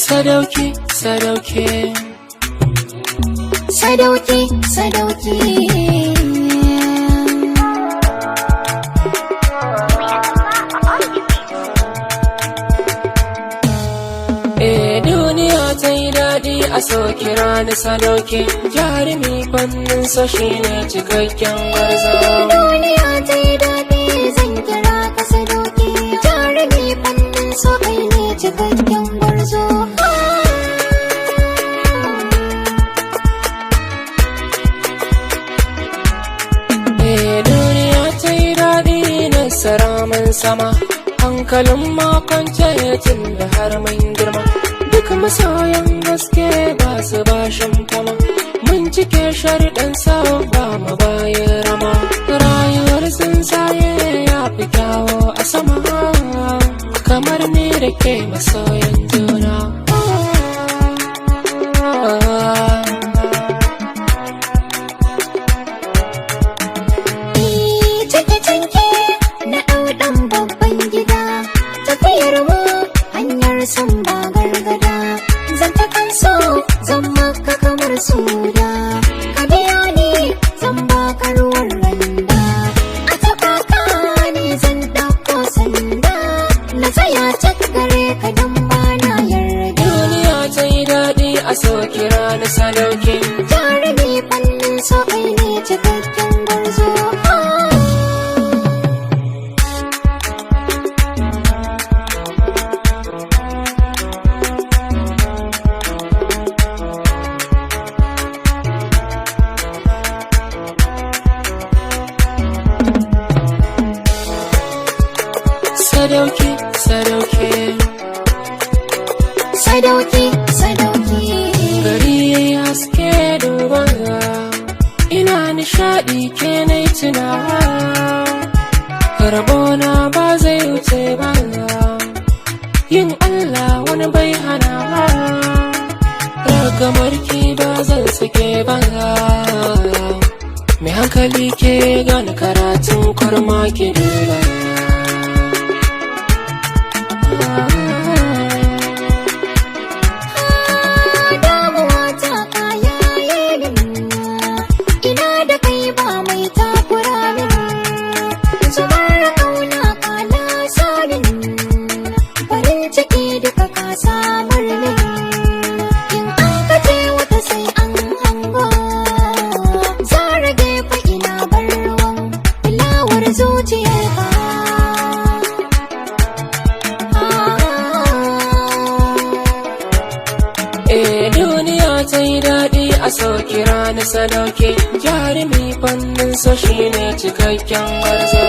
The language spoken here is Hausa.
Sadauki, sadauki. Sadauki, sadauki. Eh, duniya ta yi daɗi, a so kira ni sadauki. Jarumi fannin so shine cikakken gwarzo. Duniya ta yi daɗi, zan kira ka sadauki. Jarumi fannin so, kai ne cikakken gwarzo. Eh, duniya ta yi daɗi, nasara mun sama. Hankalin makwance tun da har mun girma. Duk masoyan gaske ba su bashin fama. Mun cike sharɗan sa, ba mu bayan rama. Rayuwar tsuntsaye ya fi kyawo a sama. Kamar ni da ke, masoyan juna. Cike canke na ɗau ɗan babban gida. Tafiyar mu hanyar san ba gargada. Zan ta kanso, zan maka kamar suda. Ka biya ni, zan baka ruwan randa. A taɓa ka ni, zan ɗauko sanda. Na tsaya cak gare ka don ba na yarda. Duniya ta yi daɗi, a so kira ni sadauki. Jarumi fannin so, kai ne cikakken gwarzo. Sadauki, sadauki. Sadauki, sadauki. Gari yayi haske, duba, ina nishaɗi, ke na tunawa. Rabona ba zai wuce ba. Yin Allah wani bai hanawa. Ragamar ki ba zan sake ba. Mai hankali ke gane karatun, kurma ke duba. Damuwa ta kaya min, ina da kai ba mai takura min. Zubar kauna ka lasa min, farin ciki duka ka samar min. In an kace wata sai an hango, za rage fa ina bar ruwan fulawar zuciyarka. Eh, duniya ta yi daɗi, a so kira ni sadauki. Jarumi fannin so shine cikakken gwarzo.